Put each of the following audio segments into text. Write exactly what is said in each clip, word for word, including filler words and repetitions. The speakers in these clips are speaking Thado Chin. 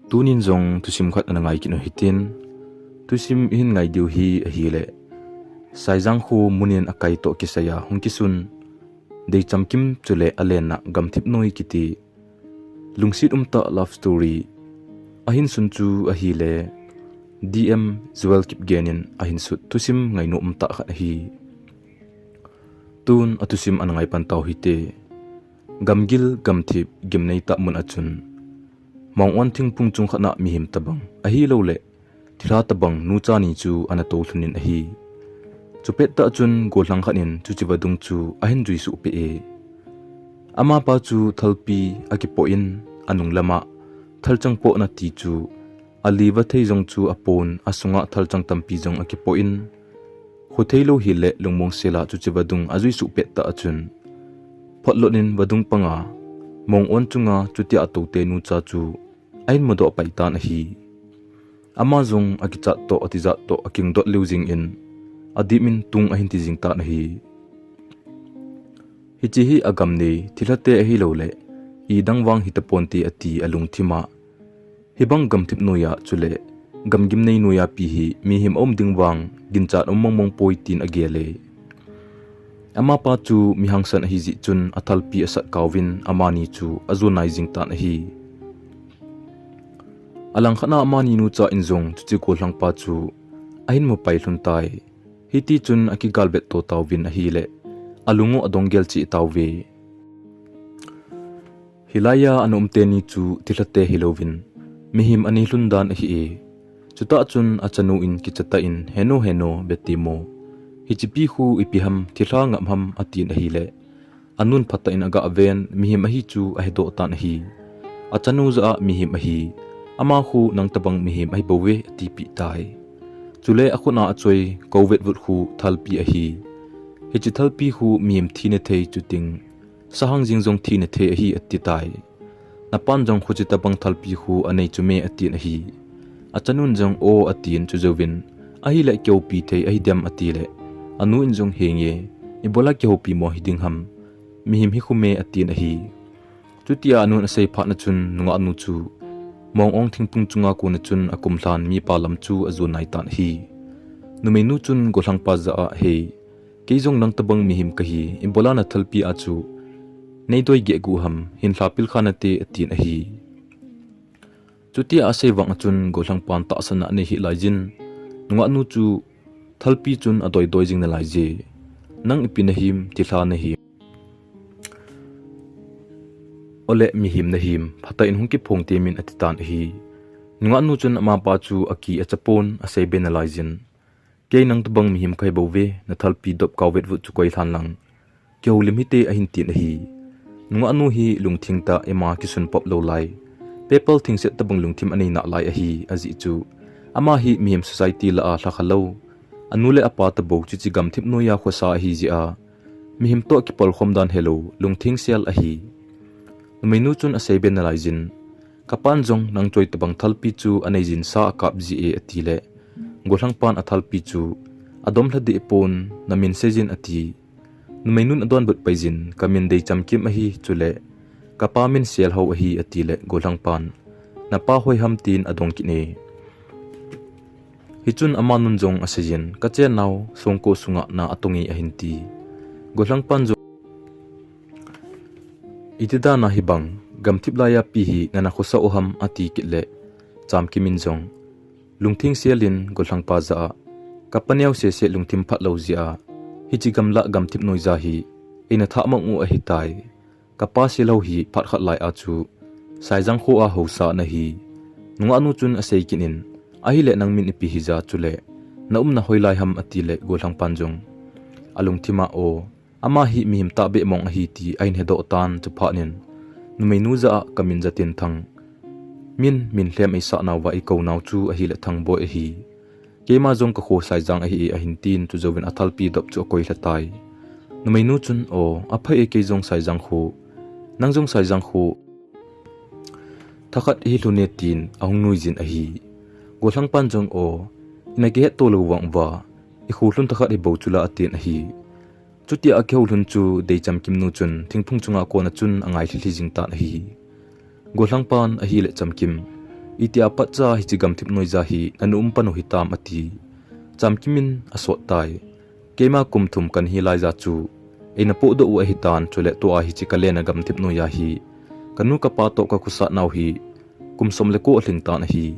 Tunin jong thusim khat ana ngai kit u hitin, thusim ihin ngai diu hi ahile, Saijang kho mun in akai toh kisaiya hung kisun, Deichamkim chule alenna gamthip noi kiti lungset umtah love story ahin sun chu ahile, D M Joel Kipgen in ahin sut thusim ngainom umtah khat ahi. Tun athusim ana ngai pan tau hite. Gamgil gamthip gimnei tah mun a chun, Mong-on thingphung chung khat a mihem tobang ahilouleh thilha tobang nucha ni chu ana toulhun in ahi. Chupettah chun gollhang khat in chuche vadung chu ahin juisuh peh e. Amapa chu thalpi akipoh in, anung lama thalchang pohna ti chu ali vathei jong chu apon, asunga thalchang tampi jong akipoh in, khotheilou hile lungmong sela chuche vadung ajuisuh pettah a chun, photlot in vadung panga Mong-on chunga chutia atoute nucha chu ahin mudoh pai tan ahi. Ama jong akichat toh, atijat toh, akingdot leu jingin, adim in tung ahin ti jing tan ahi. Hiche hi agamnei thilhate ahilouleh idang vang hitaponte ati alungthima. Hibang gamthip noiya chule gamgimnei noiya pi hi mihem aum ding vang ginchat aum mongmong poi tin agel e. Amapa chu mihangsan ahijeh chun athalpi asat kauvin amani chu ajon nai jing tan ahi. Alangkhat a amani nucha in jong chuche gollhangpa chu ahin mupai lhun tai. Hitichun akigalvet to tauvin ahile, alung u adong gel cheh tauve. Hilaiya ana um teni chu thilhate hilouvin mihem anei lhun dan ahi e. Chutah chun achanu in kichatah in, Heno, heno, Betimo, hichepi khu ipi ham, thilha ngap ham, atin ahile, anun phatah in agah ven, mihem ahi chu ahedoh tan ahi. Achanu jah a mihem ahi, ama khu nang tobang mihem ahibouve, atipeh tai. Chule akhut a achoi kou vetvut khu thalpi ahi. Hiche thalpi khu mihem thina thei, chuting sahang jing jong thina thei ahi, ati tai. Napan jong khuche tobang thalpi khu anei chu me, atin ahi. Achanun jong o, atin chujouvin, ahile kihoupi thei ahidem, atile, anu in jong, Henge, ibola kihoupi mo hiding ham, mihem hi khu me, atin ahi. Chutia anun asei phatna chun nungahnu chu Mong-on thingphung chunga kona chun akumlhan mipa lam chu ajon nai tan ahi. Numeinu chun gollhangpa jah a, Hei, kei jong nang tobang mihem kahi, ibola nathalpi a chu neidoi gehguh ham, hinlha pilkha nate, atin ahi. Chutia asei vang a chun gollhangpan tahsan a anei hih laijin, nungahnu chu thalpi chun adoidoi jing nalaije. Nang ipi nahim, thilha nahim, ole mihem nahim, phatah in hung kiphong temin, ati tan ahi. Nungahnu chun amapa chu aki achapon aseibe nalaijin, Kei nang tobang mihem kahibouve, nathalpi dop kou vetvut chu koilhan lang, kihoulim hite, ahin tin ahi. Nungahnu hi lungthim tah, ima kisun pop lou lai, pepal thingset tobang lungthim anei nalai ahi, ajeh chu ama hi mihem society lah a lhakha lou, anu le apa tobou chuche gamthip noiya khosa ahijeh a, mihem toh kipolkhom dan helou lungthengsel ahi. Numeinu chun aseibe nalaijin, Kapan jong nang choi tobang thalpi chu aneijin sa akap jie, atile, gollhangpan athalpi chu adom lhadeh pon, Namin seijin, ati. Numeinun adonbut paijin, Kamin Deichamkim ahi, chule kapa min Selhao ahi, atile, gollhangpan, Napa hoiham, tin adong kit e. Hichun amanun jong aseijin, Kachennau songko sunga na atonge, ahin ti. Gollhangpan jong, Iti dana hibang gamthip laiya pi hi nana khosa u ham, ati kit le, Chamkim in jong lungthengselin gollhangpa jah a, Kapa neo sese lungthim phatlou jeh a hiche gamlah gamthip noiya hi eina thah mang u ahitai. Kapa Selhao hi phat khat lai a chu Saijang kho a haosa ana hi. Nungahnu chun asei kit in, Ahile nang min ipi hija, chule naumna hoilai ham, atile, gollhangpan jong alungthim a, O, ama hi mihem tahbeh mong ahi ti ahin hedoh tan, chuphat in numeinu jah a, Kamin Jatinthang, min, min lhem eisah nauva eikou nau chu ahile Thangboi ahi. Keima jong kakho Saijang ahi e, ahin tin, chujouvin athalpi dop chu akoilha tai. Numeinu chun, O, aphai e, kei jong Saijang kho, nang jong Saijang kho, thakhat ihi lhun e, tin ahung nuijin ahi. Gollhangpan jong, O, ina kihetto lou vang uva ikho lhun thakhat hibou chula, atin ahi. Chutia akihou lhun chu Deichamkim nu chun thingphung chunga kona chun angai lhilhi jing tan ahi. Gollhangpan ahile Chamkim, itia patcha hiche gamthip noiya hi nana um pan u hitam ati. Chamkim in asot tai. Keima kum thum kana hi laiya chu eina pohdoh u ahitan, chule tua hiche kalena gamthip noiya hi kanu kapa toh kakhosat nau hi kum som le ko alhing tan ahi.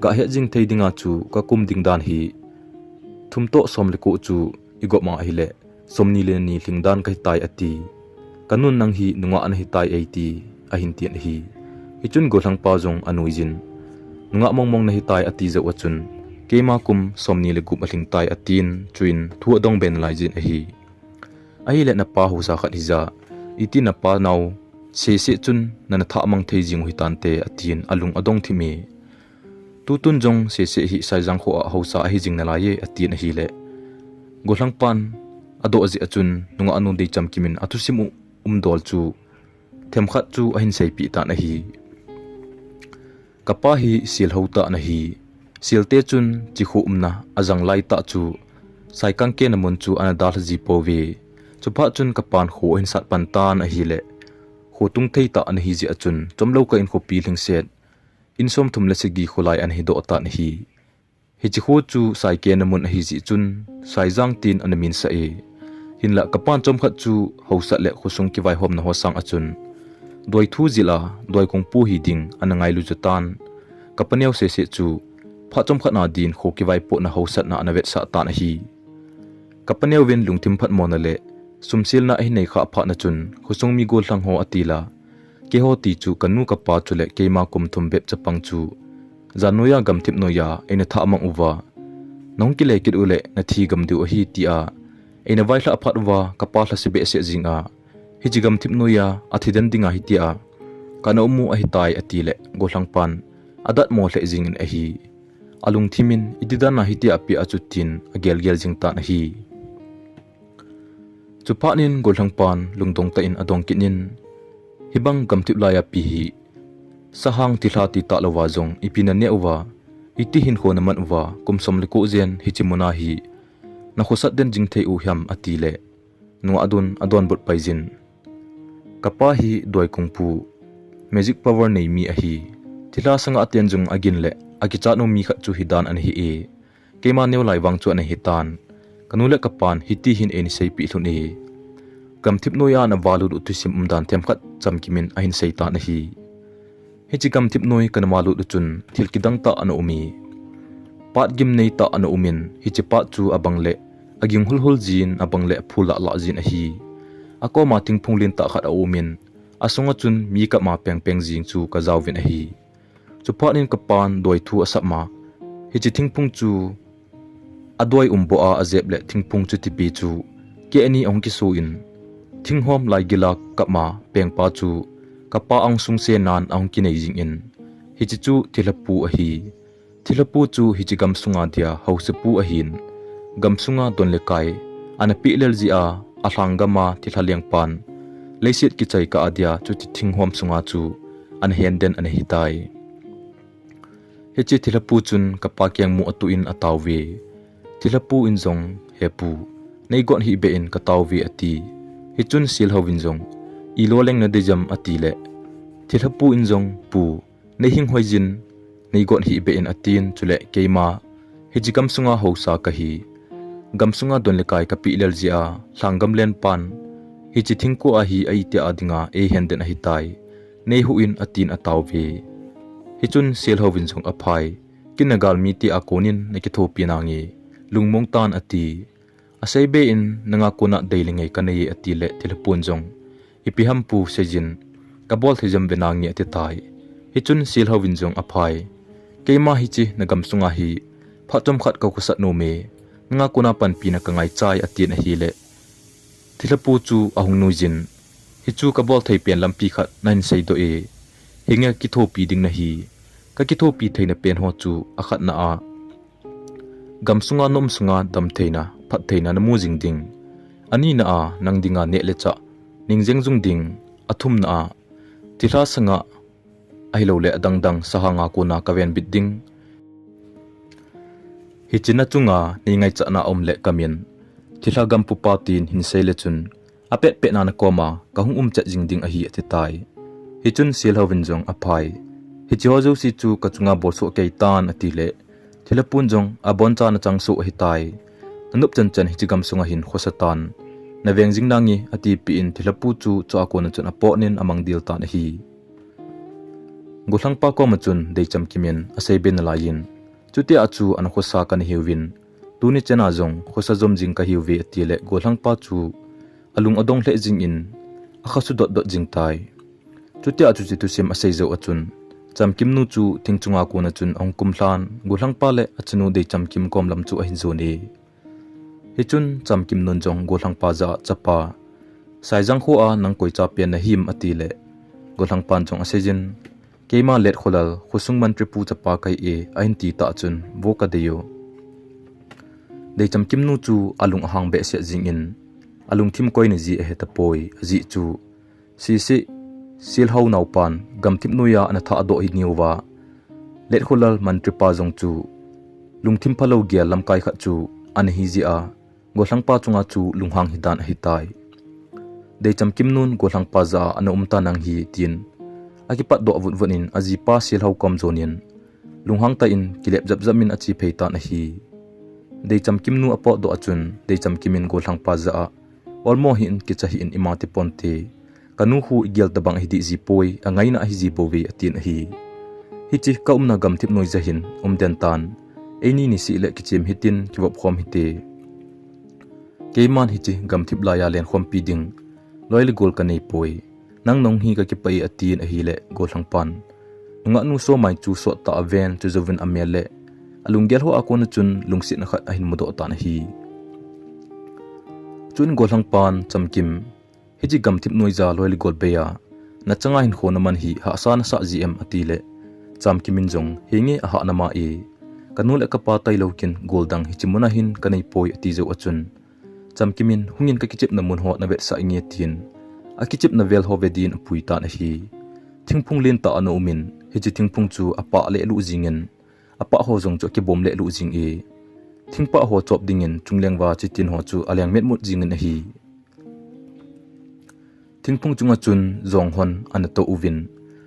Gahet jing thei dinga chu kakum ding dan hi thum toh som le ko chu igop ma ahile somni le ni lhing dan kahitai ati. Kanun nang hi nungah nahitai eiti, ahin tin ahi. Hichun gollhangpa jong anuijin, nungah mongmong nahitai ati jou a chun, keima kum somni le gup alhing tai atin, chuin thu adong be nalai jin ahi. Ahile napa haosa khat hija, iti napa nau sese chun nana thah mang thei jing u hitante atin, alung adong thim e. Tutun jong sese hi Saijang kho a haosa ahi jing nalai e atin ahile, gollhangpan adoh jeh a chun nungah nu dei Chamkim in athusim u umdol chu themkhat chu ahin seipeh tan ahi. Kapa hi sel hou tah ana hi. Selte chun chikho umna ajang lai tah chu Saikangke na mun chu ana dalha ji pouve. Chuphat chun kapan kho ahin sat pan tan ahile, kho tung thei tah ana hi jeh a chun chomlou kah in khopi lhingset in somthum le sagi kholai ana hidoh tan ahi. Hiche kho chu Saikangke na mun ahi jeh chun Saijang tin ana minsah e. Hinlah kapan chomkhat chu haosat le khosung kivaihomna ho sang a chun doithu jil a, doikongpu hiding ana ngailu chu tan. Kapaneo sese chu phat chomkhat na din kho kivaipohna haosatna ana vetsah tan ahi. Kapaneo vin lungthim phatmona le sumselna ahin nei khah phat na chun khosung mi gollhang ho atil a, keiho ti chu kanu kapa chule keima kum thum bep chapang chu jan noiya gamthip noiya eina thah mang uva, nahung kile kit ule nathi gam diu ahi tia eina vailhah phat uva kapa lhase behseh jing a, hiche gamthip noiya athi den dinga hitia kana um u ahitai atile gollhangpan adatmo lheh jingin ahi. Alungthim in iti dan a hitia apeh a chu tin agelgel jing tan ahi. Chuphat in gollhangpan lungdong tah in adong kit in, hibang gamthip laiya pi hi sahang thilha ti tah louva jong ipi naneh uva, iti hinkho naman uva, kum som le ko jen hiche muna hi nakhosat den jing thei u hiam atile, nungah dun adonbut pai jin. Kapa hi doikongpu, magic power nei mi ahi. Thilha sanga aten jong agin le akichat u mi khat chu hidan ana hi e. Keima neo lai vang chu ana hitan. Kanu le kapan hiti hin eina seipeh lhun e. Gamthip noiya ana valut u thusim umdan themkhat Chamkim in ahin seitan ahi. Hiche gamthip noi kana valut u chun thil kidang tah ana um e. Pat gimnei tah ana um in, hiche pat chu abang le aging hulhul jin, abang le aphul lahlah jin ahi. Akoma thingphung lentah khat aum in, asunga chun mi kap ma pengpeng jing chu kajauvin ahi. Chuphat in kapan doithu asap ma, hiche thingphung chu adoi umboh a ajep le thingphung chu tipi chu keh ni ahung kiso in, thinghom laigila kap ma pengpa chu kapa ahung sungse nan ahung kinei jingin, hiche chu thilhapu ahi. Thilhapu chu hiche gamsunga dia haosapu ahin, gamsunga don le kai ana peh lel jeh a, alhang gama thilha lengpan leiset kichai kah a dia chuti thinghom sunga chu ana henden ana hitai. Hiche thilhapu chun kapa kengmu atuh in ataove. Thilhapu in jong, "He pu, neigon hih beh in kataove," ati. Hichun Selhou in jong, "Ilo leng nadei jam?" atile, thilhapu in jong, "Pu, neihing hoijin, neigon hih beh in," atin, chule keima hiche gamsunga haosa kahi. Gamsunga don le kai kapeh lel jeh a, lhang gam lenpan hiche thingko a hi a itia dinga eihenden ahitai. Neihuh in, atin ataove. Hichun Selhou in jong, "Aphai, ken nagalmi tia konin nakithopi nange, lungmong tan," ati. Asei be in, "Nanga kona dei le ngei kanei e," atile thilhapun jong, "Ipi ham pu seijin, kabol thei jam ve nange," atitai. Hichun Selhou in jong, "Aphai, keima hiche nagamsunga hi phat chomkhat kakhosat nome, nanga kona panpina kangaichai," atin ahile, thilhapu chu ahung nuijin, "Hichu kabol thei pen lampi khat nahin seidoh e, hinge kithopi ding nahi. Kakithopi theina pen ho chu, akhatna a, gamsunga naum sunga damtheina, phattheina namu jing ding. Anina a, nang dinga neh le chah neingjeng jung ding. Athumna a, thilha sanga ahilouleh adangdang sahanga kona kavenbit ding. Hiche nachunga neingaichatna aum le kamin, thilha gampupa tin hinsei le chun, apetpetna nakoma kahung umchet jing ding ahi," atitai. Hichun Sialhou vin jong aphai. Hiche ho jouse chu kachunga bolsoh kei tan ati le, Thilhapun jong abonchan achang soh ahitai. Nanop chanchan hiche gamsunga hin khosa tan. Naveng jing nange atipeh in Thilhapu chu chua kona chun apotnin amang dil tan ahi. Golhangpa koma chun Deichamkim in asei be nalaiyin, chutia chu ana khosa kana hiuvin, tuni chana jong khosa jom jing kahiuve ati le Golhangpa chu alung adong lheh jingin akha sudot dot jing tai. Chutia chu hiche thusim asei jou a chun, Chamkimnu chu thing chunga kona chun ahung kumlhan, Golhangpa le achanu Deichamkim kom lam chu ahin jon e. Hichun Chamkimnun jong Golhangpa jah a, chapa, Saijang khoa nang koi cha pen nahim ati le, Golhangpan jong aseijin, keima Letkholal, khosung mantripu chapa kahi e, ahin ti tah chun, vo kadei u. Deichamkimnu chu alung ahang behseh jingin, alungthim koina ji ahe tapoi, ajeh chu, sisi, Sialhou naopan, gamthip noiya ana thah doh hi niuva, Letkholal mantripa jong chu, lungthim phalou gel lamkai khat chu, ana hi jeh a, Golhangpa chunga chu lunghang hidan ahitai. Deichamkimnun Golhangpa jah a ana um tanang hi tin, akipat doh vut vut in ajipa Sialhou kom jonin, lunghang tah in kilep jap jap in ache phei tan ahi. Deichamkimnu apot doh a chun, Deichamkim in Golhangpa jah a, olmo hih in kicha hih in ima ti ponte. Kanu khu igel tabang ahi dih ji poi, angaina ahi ji bouve atin ahi. Hiche kaumna gamthip noiya hin, um den tan. Eini nisih le kichem hitin, kivop khom hite. Keiman hiche gamthip laiya lenkhompi ding loi le gol kanei poi. Nang nahung hi kakipah e atin ahile Golhangpan, nungahnu Somai chu sot tah a aven, chujouvin amel le alunggel hoa kona chun lungsetna khat ahin mudoh tan ahi. Chuin Golhangpan, Chamkim, hiche gamthip noiya loi le gol beiya nachanga hinkho naman hi hahsa nasah ji em ati le, Chamkim in jong, henge ahah nama e, kanu le kapa tailou kin goldang hiche muna hin kanei poi ati jou a chun, Chamkim in, hungin kakichepna mun ho navetsah inge tin, akichepna vel ho ve din apui tan ahi. Thingphung lentah ana umin, hiche thingphung chu apah lelu jingin, apah ho jong chu akibom lelu jing e. Thingpah ho chop dingin chungleng uva chitin ho chu aleng metmut jingin ahi. Thingphung chunga chun jonghon ana toh uvin,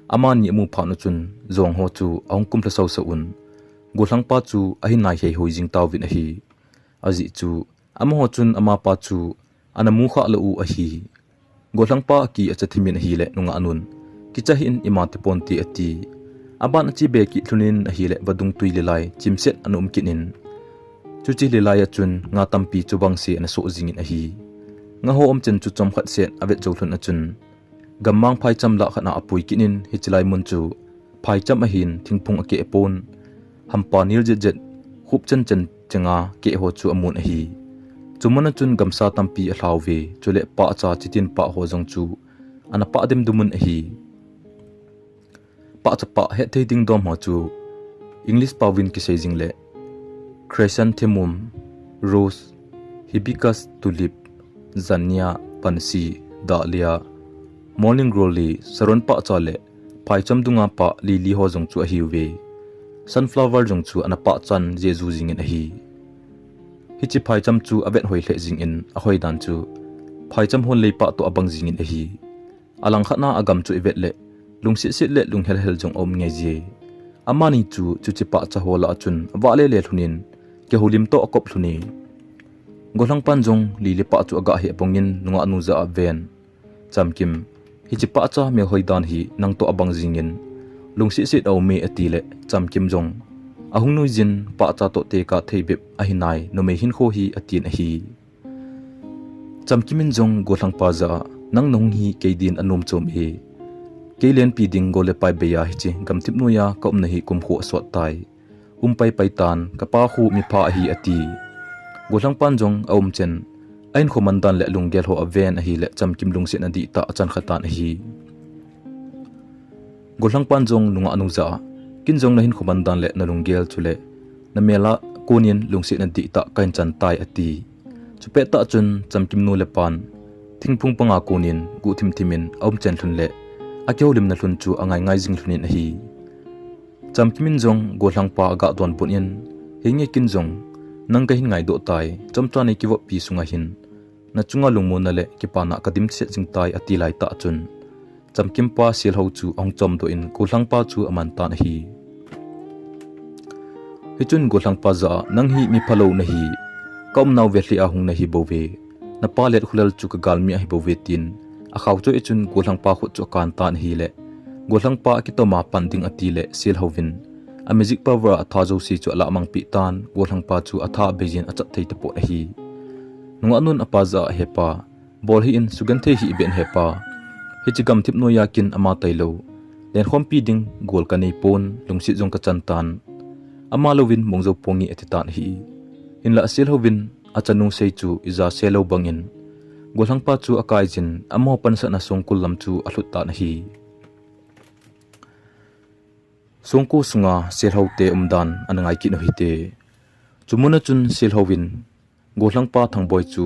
amani amu phat u chun jong ho chu ahung kumlha sausau un, Golhangpa chu ahin nai heihoi jing tauvin ahi. Ajeh chu, amaho chun amapa chu ana mu khah lou u ahi. Golhangpa aki acha thimin ahile nungahnun, kicha hih in ima ti ponte ati. Aban ache be kit lhonin ahile vadung tui lilai chimset ana um kit in, chuche lilai a chun nga tampi chubang se ana soh jingin ahi. Nga ho umchan chu chomkhat set avet jou lhon a chun, gammang phaicham lah khat a apui kit in, hiche lai mun chu phaicham ahin, thingphung akeh pon, hampa nil jet jet, khup chan chan chenga keh ho chu amun ahi. Chumuna chun gamsa tampi alhauve, chule pahcha chitin pah ho jong chu ana pah demdum un ahi. Pahcha pah hetthei ding dom ho chu English paovin kisei jing le chrysanthemum, rose, hibiscus, tulip, zinnia, pansy, dahlia, morning glory, saron pahcha le phaicham dunga pah lily ho jong chu ahiuve. Sunflower jong chu ana pahchan jeju jingin ahi. Hiche phaicham chu avet hoi lheh jingin ahoi dan chu phaicham hon leipah toh abang jingin ahi. Alangkhat na agam chu ivet le, lungsetset le lunghel hel jong aum ngai je. Amani chu chuche pahcha ho lah a chun avah lele lhonin, kihoulim toh akop lhon e. Golhangpan jong lily pah chu agah heh bangin nungahnu jah a aven, Chamkim, hiche pahcha melhoi dan hi nang toh abang jingin, lungsetset aum e ati le, Chamkim jong ahung nuijin, pahcha toh tekah thei bep ahi nai, numei hinkho hi atin ahi. Chamkim in jong Golhangpa jah a, nang nahung hi kei din anom chom e. Kei lenpi ding gol le pai beiya hiche gamthip noiya kaumna hi kum kho asot tai. Um pai pai tan, kapa khu mipha ahi ati. Golhangpan jong aumchan, ahinkho mandan le lunggel ho aven ahile Chamkim lungsetna dihtah achan khatan ahi. Golhangpan jong nungahnu jah a, ken jong nahinkho mandan le nalunggel chule namel a konin lungsetna dihtah kahin chan tai ati. Chupet tah chun Chamkim nu le pan thingphung panga konin guhthim thimin aumchan lhon le akihoulimna lhon chu angai ngai jing lhonin ahi. Chamkim in jong Golhangpa agah donbut in, henge ken jong nang kahin ngaidoh tai, chomcha nei kivoppi sunga hin nachunga lungmonna le kipana kadimset jing tai ati laitah chun, Chamkimpa Sielho chu ahung chomdoh in gollhangpa chu aman tan ahi. Hichun gollhangpa jah a, "Nang hi mi phalou nahi, ka umnau velhi a hung nahi bouve. Napa Letkholal chu ka galmi ahi bouve," tin akhao choi a chun gollhangpa khut chu akan tan ahile, gollhangpa akitom a pan ding ati le Sielho vin a magic power a atha jouse chu alah mangpeh tan, gollhangpa chu atha abeiyin achat thei tapon ahi. Nungah nun apa jah a, "Hepa, bol hih in, sugenthei hih beh in hepa. Hiche gamthip noiya kin ama tailou lenkhompi ding gol kanei pon, lungset jong kachan tan. Ama louvin mong jou ponge," ati tan ahi. Hinlah Sielho vin achanu sei chu ija selou bangin gollhangpa chu akaiyin, amaho pansatna songkul lam chu alhut tan ahi. Songkul sunga Sielho te umdan ana ngai kit u hite. Chumuna chun Sielho vin gollhangpa Thangboi chu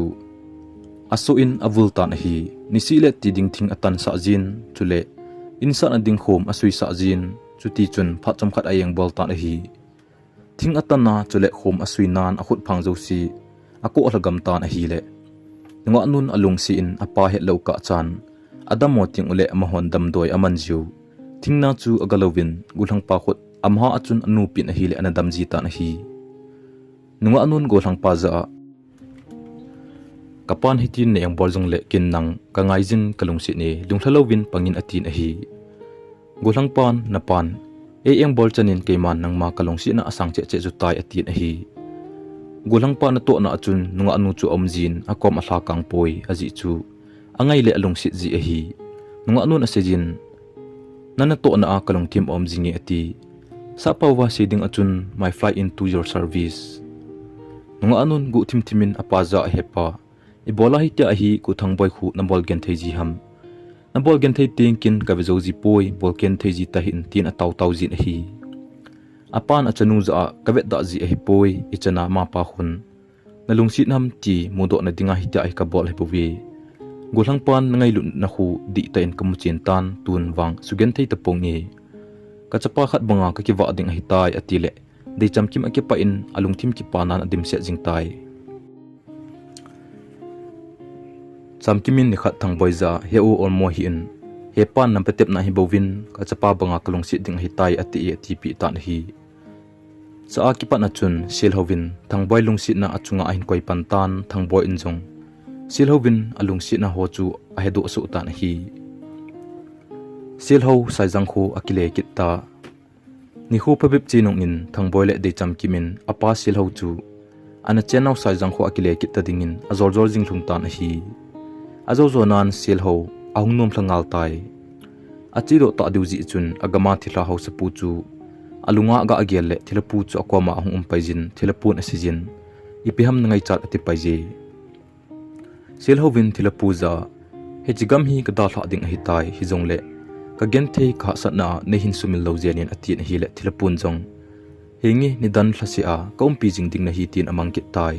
asoh in avul tan ahi. Nisih le tiding thing atansah jin, chule insahna ding khom asuisah jin, chutichun phat chomkhat a-engbol tan ahi. Thing atanna chule khom asuinan akhut phang jouse akoh lhagam tan ahile, nungah nun alungset in apa hetlou kah chan adammo teng ule amahon damdoi aman jiu. Thingna chu agalouvin gollhangpa khut amaha a chun anupin ahile ana damji tan ahi. Nungah nun gollhangpa jah a, "Kapan hitin na-engbol jongle kin nang kangaiyin kalungset e, lunglha louvin pangin," atin ahi. Gollhangpan, "Napan ei-engbol chanin keiman nangma kalungsetna asang cheh cheh jutai," atin ahi. Gollhangpa natohna a chun nungah nu chu aumjin, akom alha kangpoi, ajeh chu angai le alungset ji ahi. Nungah nun aseijin, "Na natohna a kalungthim aumjinge," ati. Sappao va sei ding a chun, "My fly into your service." Nungah nun guhthim thim in apa jah a, "Hepa, ibola hitia hi Gu Thangboi khu nabol genthei ji ham? Nabol genthei teng kin kave jou ji poi, bol genthei ji tahih in," tin ataotao jin ahi. Apan achanu jah a, "Kavetda ji ahipoi, ichan a mapa khun nalungset ham ti mudohna dinga hitia hi kabol ahibouve. Gollhangpan nangailutna khu dihtah in kamuchen tan, tun vang sugenthei taponge. Kachapa khat banga kakivah ding ahitai," atile, Deichamkim akipah in alungthim kipanan adimset jing tai. Chamkim in nikhat Thangboi jah a, "He u, olmo hih in, hepan napatepna ahibouvin, kachapa banga kalungset ding ahitai," ati e, atipeh tan ahi. Cha a kipat a chun Sielho vin Thangboi lungsetna achunga ahin koi pan tan, Thangboi in jong Sielho vin alungsetna ho chu ahedoh soh tan ahi. Sielho Saijang kho akile kit ta. Nikho phabep che nung in Thangboi le Deichamkim in apa Sielho chu ana chennau Saijang kho akile kit ta dingin ajol jol jing lhung tan ahi. Ajo jo nan Sielho ahung nom lha ngal tai. Achedoh tah diu jeh chun agam a thilha haosapu chu alunga aga gel le thilhapu chu akoma ahung um paijin, thilhapun aseijin, "Ipi ham nangaichat?" ati paije. Sielho vin thilhapu jah a, "Hiche gam hi kadalhah ding ahitai, hijongle kagenthei kahahsatna a neihin sumil lou jeng in," atin ahile thilhapun jong, "Henge, nidan lhaseh a kaumpi jing ding nahi," tin amang kit tai.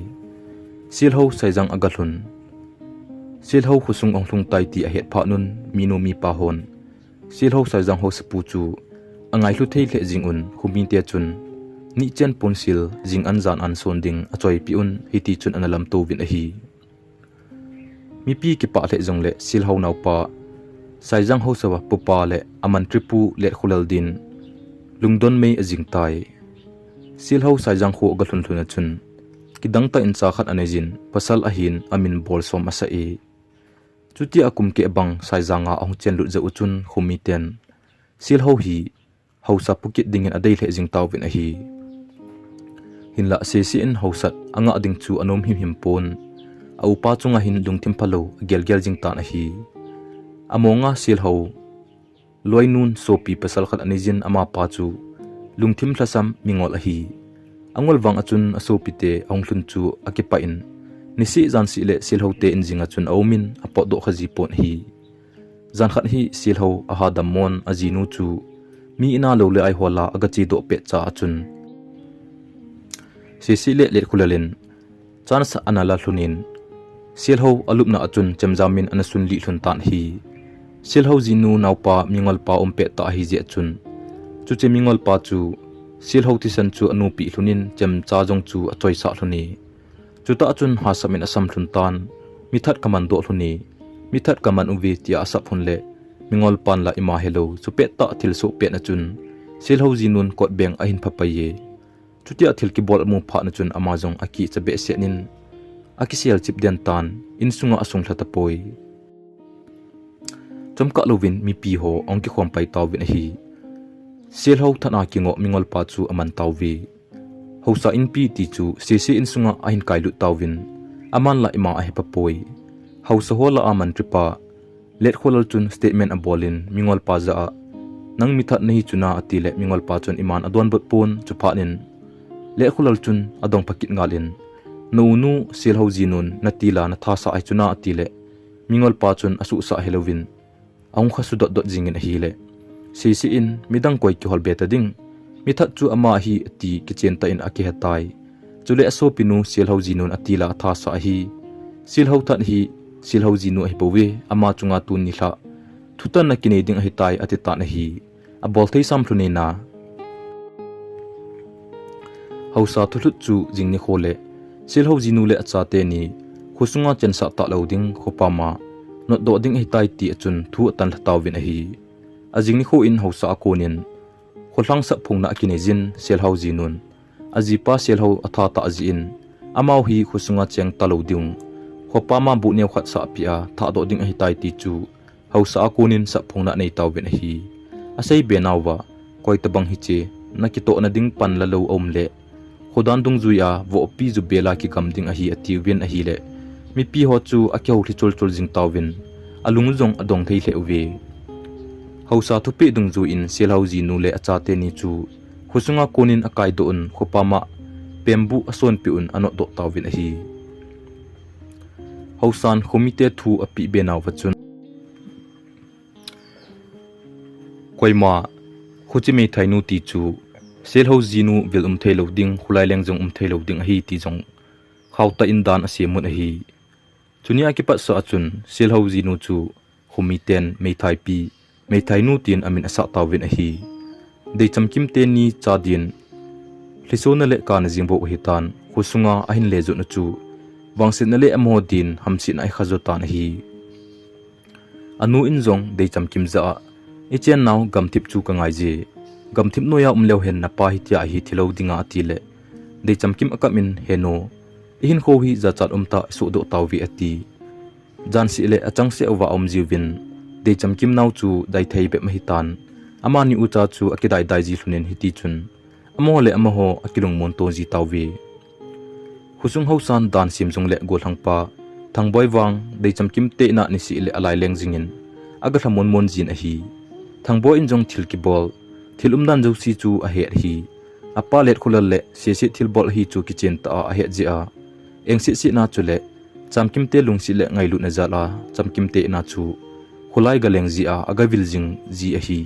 Sielho Saijang aga lhun. Sielho khosung ahung lhung tai ti ahet phat un minu mipa hon Sielho Saijang haosapu chu angailhu thei lheh jing un, khomite chun nihchen ponsil jing an jan an son ding achoipeh un, hitichun ana lamto uvin ahi. Mipi kipah lheh jongle Sielho naopa Saijang haosa pupa le amantripu Letkholal din lungdon mei ajing tai. Sielho Saijang kho aga lhun lhun a chun kidang tah in cha khat aneijin, pasal ahin amin Bolsom asah e. Chutia kum keh bang Saijang a ahung chenlut jou u chun khomiten Sielho hi haosa pu kit dingin adei lheh jing tauvin ahi. Hinlah sese in haosat angah ding chu anom himhim pon. A upa chunga hin lungthim phalou agelgel jing tan ahi. Amonga Sielho loinun sopi pasal khat aneijin, amapa chu lungthim lhasam mingol ahi. Angol vang a chun asopite ahung lhun chu akipah in, niseh janseh le Sielho te in jing a chun aumin apotdoh kha ji pon ahi. Jan khat hi Sielho aha dammon ajinu chu mi in a lou le ai hol a aga chedoh pet cha a chun, Sese le Letkholal in chance ana la lhunin, Sielho alupna a chun chemjam in ana sunlih lhun tan ahi. Sielho jinu naopa mingolpa um pet tah ahi jeh chun, chuche mingolpa chu Sielho thisan chu anupeh lhunin chemcha jong chu achoisah lhun e. Chutah chun hahsam in asam lhun tan, mithat kaman doh lhun e, mithat kaman uve tia asap lhun le, Mingol pan la ima helou, chu pettah thil soh pet a chun, Selhou jinun kot beng ahin phapai e. Chutia thil kibol amu phat na chun ama jong akicha behseh in, akisel chip den tan, insunga asung lha tapoi. Chomkhat louvin mipi ho ahung kikhom pai tauvin ahi. Selhou than a kingoh Mingol pa chu aman tauve. Hausa inpi ti chu Sese insunga ahin kailut tauvin, aman la ima ahe papoi. Hausa ho lah a mantripa Letkholal chun statement abolin Mingol pa jah a, "Nang mithat nahi chuna," atile Mingol pa chun iman adonbut pon, chuphat in Letkholal chun adong phakit ngal in, "Na unu Selhou jinun natila nathasah ahi chuna," atile Mingol pa chun asuhsah helouvin, ahung kha sudot dot jingin ahile, Sese in, "Midang koi kihol be ta ding? Mithat chu ama ahi," ati kichen tah in akihetai. Chule asopinu Selhou jinun atila athasah ahi. Selhou than hi Selhou jinu ahibouve, ama chunga tuni lha thutanna kinei ding ahitai, ati tan ahi. Abol thei sam lhon in a. Hausa thulhut chu jing nikho le Selhou jinu le achate ni khosunga chensah talou ding khopama notdoh ding ahitai ti a chun thu atan lha tauvin ahi. Ajing nikho in Hausa a konin kholhang sap phongna akinei jin Selhou jinun. Ajipa Selhou atha tah jeh in, amau hi khosunga cheng talou ding, khopama bu neo khat sahpeh a thahdoh ding ahitai ti chu Hausa a konin sap phongna anei tauvin ahi. Asei be nauva, "Koi tabang hiche, nakitohna ding pan la lou aum le, khodan dungjui a vohpi ju bela kigam ding ahi," atiuvin ahile, mipi ho chu akihou lhi chulchul jing tauvin, alung jong adong thei lheh uve. Hausa thupeh dungjui in Selhou jinu le achate ni chu khosunga konin akaidoh un, khopama pembu asonpeh un anotdoh tauvin ahi. Hausan khomite thu apeh be nauva chun, koima, khoche meithainu ti chu Selhou jinu vil um theilou ding, kholai leng jong um theilou ding ahi ti jong khaotah in dan asemun ahi. Chunia kipat sah a chun Selhou jinu chu khomiten meithaipi, meithainu tin amin asah tauvin ahi. Deichamkim teni cha din lhisona le kana jing bou ahitan, khosunga ahin lejotna chu vangsetna le amaho din hamsetna ahi khajo tan ahi. Anu in jong Deichamkim jah a, "Ichennau gamthip chu kangai je. Gamthip noiya um leu hen napa hitia ahi thilou dinga," atile, Deichamkim akap in, "Henu, ihinkho hi jachat umtah isohdoh tauve," ati. Janseh le achangseh uva aum jiuvin, Deichamkim nao chu daithei bep ahitan, amani ucha chu akidaidai ji lhonin hitichun, amaho le amaho akilungmon to ji tauve. Khosung haosan dan sem jong le gollhangpa Thangboi vang Deichamkim tehna niseh le alaileng jingin aga lhamon mon jin ahi. Thangboi in jong thil kibol, thil umdan jouse chu ahet ahi. Apa Letkholal le Sese thilbol ahi chu kichen tah a ahet jeh a, eng sehseh na chule Chamkimte lungset le ngailutna jal a Chamkim tehna chu kholai galeng jeh a aga vil jing ji ahi.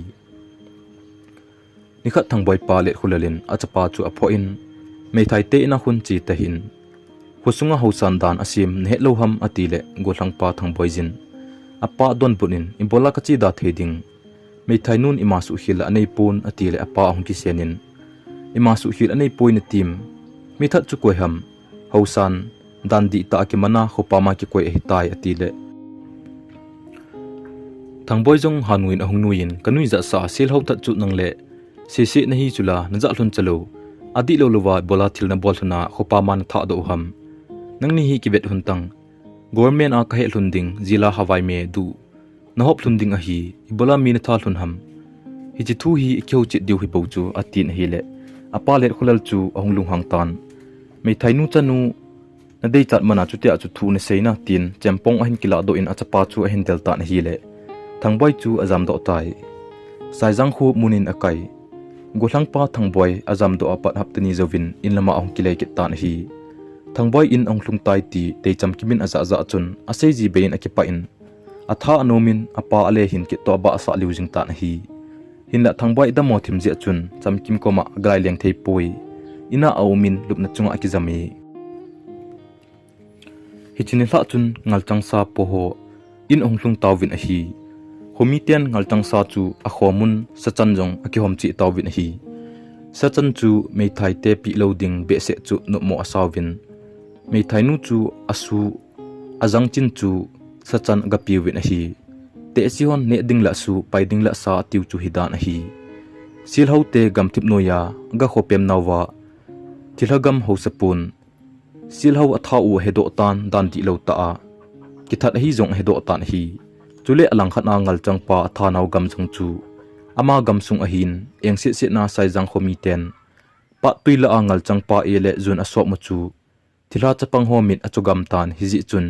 Nikhat Thangboi pa Letkholal in achapa chu aphoh in, "Meithai tehna khun che tahih in, khosunga haosan dan asem nahet lou ham?" atile, gollhangpa Thangboi jin apa donbut in, "Ibola kache da thei ding? Meithainun ima suhkhel la aneipon," atile apa ahung kisen in, "Ima suhkhel aneipoi natim? Mithat chu koi ham? Haosan dan dihtah a kimana khopama kikoi ahitai," atile, Thangboi jong hanui in ahung nui in, "Kanuijat sa Selhou that chu nang le Sese nahi chula najah lhon chalou. Adihlou louva ibola thil nabol lhona khopama nathahdoh u ham? Nangni hi kivet lhon tang. Government a kahet lhon ding, jila havai me duh nahop lhon ding ahi, ibola mi natha lhon ham? Hiche thu hi ikihou chet diu hibou chu," atin ahile, apa Letkholal chu ahung lunghang tan, "Meithainu chanu, nadeichat mana chutia chu thu nasei na," tin chempong ahin kilahdoh in achapa chu ahin del tan ahile, Thangboi chu ajamdoh tai. Saijang kho mun in akai. Gollhangpa Thangboi ajamdoh a pat hapta ni jouvin in lama ahung kilei kit tan ahi. Thangboi in ahung lhung tai ti Deichamkim in ajah jah chun, asei ji bei in akipah in, atha anom in apa ale hin kit toh abahsah liu jing tan ahi. Hinlah Thangboi adammo thim jeh chun Chamkim koma aga laileng thei poi. Ina aum in lupna chunga akijam e. Hiche nilhah chun ngalchangsa po ho in ahung lhung tauvin ahi. Khomiten ngalchangsa chu akhom un sachan jong akihom cheh tauvin ahi. Sachan chu meithaite pehlou ding behseh chu nopmo asauvin, meithainu chu asu, ajangchin chu sachan aga peuvin ahi. Tehse hon neh ding lah su, pai ding lah sa atiu chu hidan ahi. Sielho te gamthip noiya aga khopem nauva, thilha gam haosapun sielho atha u ahedoh tan, dan dihlou tah a kithat ahi jong ahedoh tan ahi. Chule alangkhat a ngalchangpa athanau gam jong chu ama gamsung ahin, engsetset na Saijang kho miten pattui lah a ngalchangpa e le jun asop mu chu thilha chapang ho mit achogam tan, hijeh chun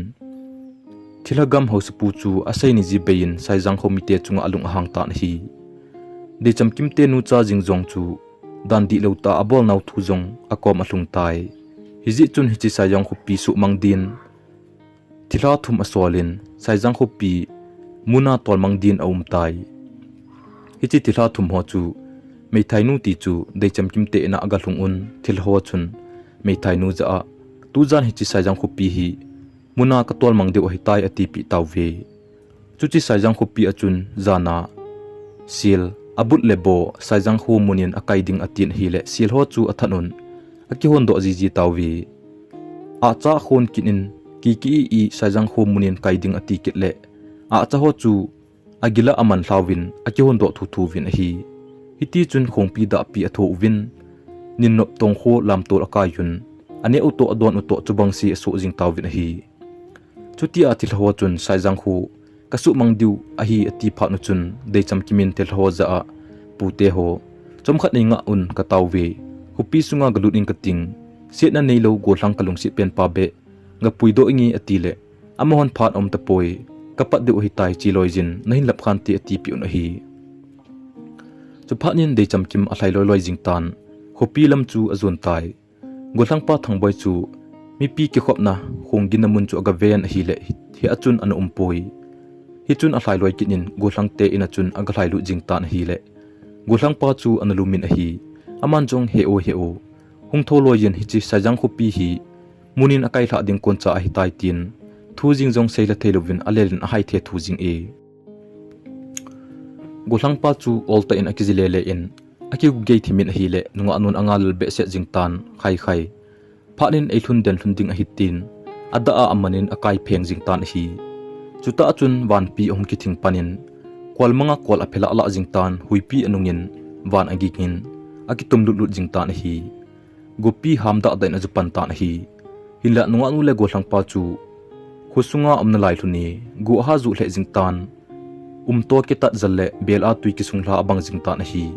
thilha gam haosapu chu aseini ji beiyin Saijang kho mite chunga alung ahang tan ahi. Deichamkim te nucha jing jong chu dan dihlou tah a abolnau thu jong akom alhung tai. Hijeh chun hiche Saijang khopi suhmang din thilha thum asolin Saijang khopi muna tolmang din aum tai. Hiche thilha thum ho chu meithainu ti chu Deichamkim te in'a agalhung un, thilha ho chun meithainu jah a, tujan hiche Saijang khopi hi muna katolmang diu ahitai atipeh tauve. Chuche Saijang khopi a chun jana siel, abut le bo Saijang kho munin akai ding atin ahile, siel ho chu athat un akihondoh jiji tauve. Ahcha khon kit in, kiki i Saijang kho munin kai ding ati kit le, ahcha ho chu agila aman lhauvin akihondoh thuthu uvin ahi. Hiti chun khongpi dahpi atho uvin, ninnop tongkho lamtol akai un, aneh u toh adon u toh chubangse asoh jing tauvin ahi. Chutia thilha ho chun Saijang kho kasuhmang diu ahi ati phat u chun Deichamkim in thilha ho jah a, pute ho, chomkhat neingah un katauve, khopi sunga galut in kating, setna neilou gollhang kalungset penpa beh gapuidoh inge atile, amahon phat aum tapoi, kapat diu ahitai che loijin nahin lap khante atipeh un ahi. Chuphat in Deichamkim alhai loiloi jing tan, khopi lam chu ajon tai. Gollhangpa Thangboi chu mipi kikhopna khonggin na mun chu agaven ahile, hi, hia chun ana umpoi. Hichun alhai loi kit in gollhang te in'a chun agalhai lut jing tan ahile, gollhangpa chu ana lumin ahi. Aman jong he o he o, hung tho loijin hiche Saijang khopi hi munin akai lhah ding koncha ahitai tin, thu jing jong seilha theilouvin alel in ahai thethu jing e. Gollhangpa chu oltah in akiji lele in, akigugei thimin ahile, nungah nun angalel behseh jing tan, khai khai. Phat in eilhun den lhun ding ahi tin, adah a amanin akai pheng jing tan ahi. Chutah chun vanpi ahung kithing pan in, kolmanga kol aphe lah lah jing tan, huipi anungin van aging in akitum lut lut jing tan ahi. Gopi ham dah dah in ajupan tan ahi. Hinlah nungah nu le gollhangpa chu khosunga aum nalai lhon in, go aha juh lheh jing tan, umto kitat jal le bel a tui kisung lha abang jing tan ahi.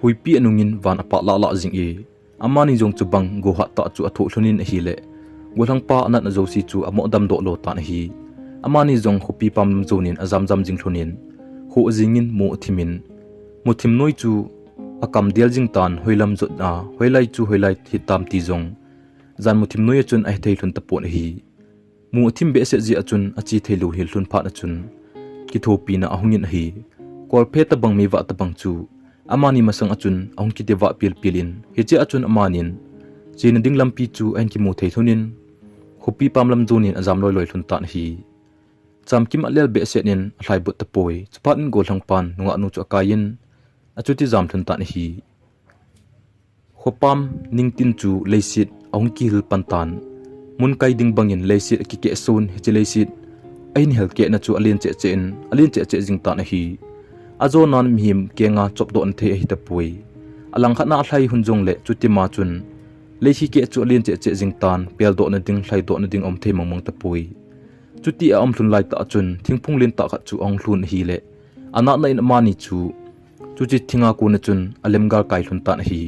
Huipi anungin van apah lah lah jing e, amani jong chubang go hatah chu athoh lhon in ahile, gollhangpa anatna jouse chu amoh damdoh lo tan ahi. Amani jong khopi pam lam jonin ajam jam jing lhon in, kho ajing in mu athimin, muthim noi chu akam del jing tan, hoilam jotna, hoilai chu hoilai hitam ti jong jan muthim noi a chun ahethei lhon tapon ahi. Mu athim behseh jeh a chun ache theilou hel lhon phat a chun kithopina ahung in ahi. Kolphe tabang meivah tabang chu amani masang a chun ahung kiti vah pil pil in, hiche a chun amanin chena ding lampi chu ahin kimu thei lhon in, khopi pam lam jonin ajam loi loi lhon tan ahi. Chamkim alel behseh in alhai but tapoi. Chuphat in gollhangpan nungah nu chu akai in achuti jam lhon tan ahi. Khopam ningtin chu leiset ahung kihil pan tan. Mun kai ding bangin leiset akikeh son, hiche leiset ahin hel kehna chu alen cheh cheh in, alen cheh cheh jing tan ahi. Ajonan mihem kenga chopdoh na thei ahi tapoi. Alangkhat na alhai lhun jongle chutima chun leiset keh chu alen cheh cheh jing tan, peldoh na ding, lhaidoh na ding aum thei mong mong tapoi. Chuti aum lhun laitah chun thingphung lentah khat chu ahung lhun ahile, anatna in amani chu chuche thinga kona chun alem galkai lhon tan ahi.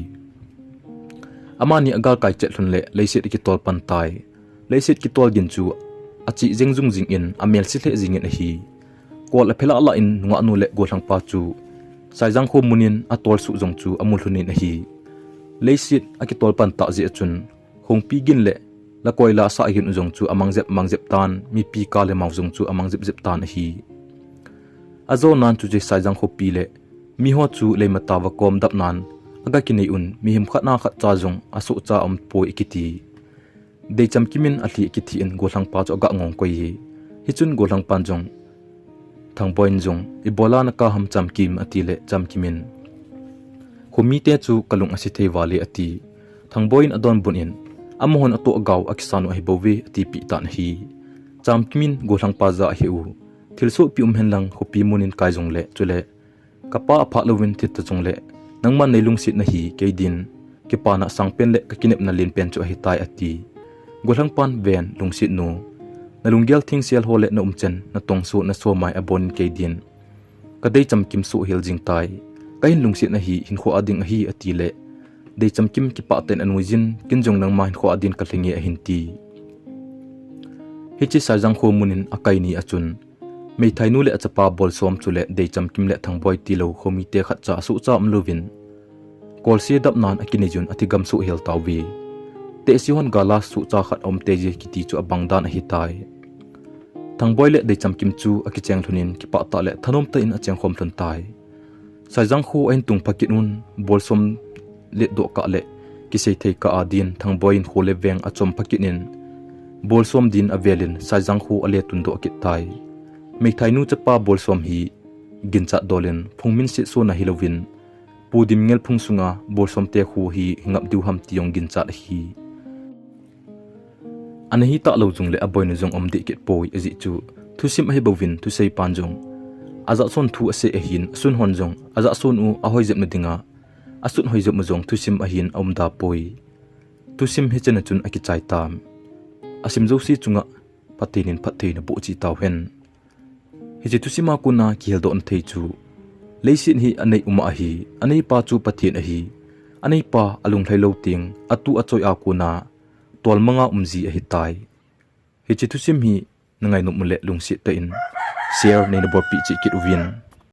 Amani agalkai chet lhon le leiset akitol pan tai. Leiset kitol gin chu ache jeng jung jing in amelse lheh jing in ahi. Kol aphe lah lah in nungah nu le gollhangpa chu Saijang kho munin atol suh jong chu amu lhon in ahi. Leiset akitol pan tah jeh a chun khongpi gin le lakoi la sah gin u jong chu amang jep mang jep tan, mipi ka le mao jong chu amang jep jep tan ahi. Ajonan chuche Saijang khopi le miho chu leimata va kom dap nan aga kinei un, mihem khat na khat cha jong asoh cha aum poi akiti. Deichamkim in alhi akithi in gollhangpa chu aga ngong koi e. Hichun gollhangpan jong Thangboi in jong, "Ibola naka ham Chamkim?" atile Chamkim in, "Khomite chu kalung ase thei vale," ati. Thangboi in adonbut in, "Amahon atoh gau akisan u ahi bouve," atipeh tan ahi. Chamkim in gollhangpa jah a ahe u, Thilsoh pi um henlang khopi mun in kai jongle, chule kapa aphat louvin thi ta jongle, nangman nei lungsetna hi kei din kipana sangpen le ka kinepna lenpen chu ahitai, ati. Golhangpan ven, lungset nu. Na lunggel thengsel ho le na umchan, na tongso, na somai abonin kei din ka deichamkim soh hel jing tai. Ka hin lungsetna hi hinkho a ding ahi, ati le, deichamkim kipah tah in anuijin, ken jong nangma hinkho a din ka lhing e, ahin ti. Hiche Saijang kho mun in akai ni a chun, Meithainu le achapa Bolsom chule Deichamkim le Thangboi tilou khomite khatcha asohcha umlouvin, kolse dapnan akinei jun athigam soh hel tauve. Tehse hon gala sohcha khat aum teije kiti chu abang dan ahitai. Thangboi le Deichamkim chu akicheng lhonin kipah tah le thanom tah in achengkhom lhon tai. Saijang kho ahin tung pha kit un, Bolsom letdoh kah le kisei thei kah a din Thangboi in kho le veng achom pha kit in, Bolsom din avelin Saijang kho ale tundoh kit tai. Meithainu chapa Bolsom hi ginchat dolin phungmin setsona hilouvin, pu Dimngel phung sunga Bolsom te kho hi hingap diu ham ti jong ginchat ahi. Ana hitah lou jongle aboinu jong aum deh kit poi, ajeh chu thusim ahi bouvin thuseipan jong ajahson thu asei ahin, asun hon jong ajahson u ahoi jep na dinga asut hoi jep u jong thusim ahin aum da poi. Thusim hichena chun akichai tam. Asim jouse chunga Pathen in phattheina boh cheh tauhen. Hiche thusima kona kiheldohna thei chu, leiset hi anei uma ahi, aneipa chu Pathen ahi, aneipa alunglhai lou teng, atu achoi a kona tolmanga umji ahitai. Hiche thusim hi na ngainom ule lungset tah in share neina bolpeh cheh kit uvin.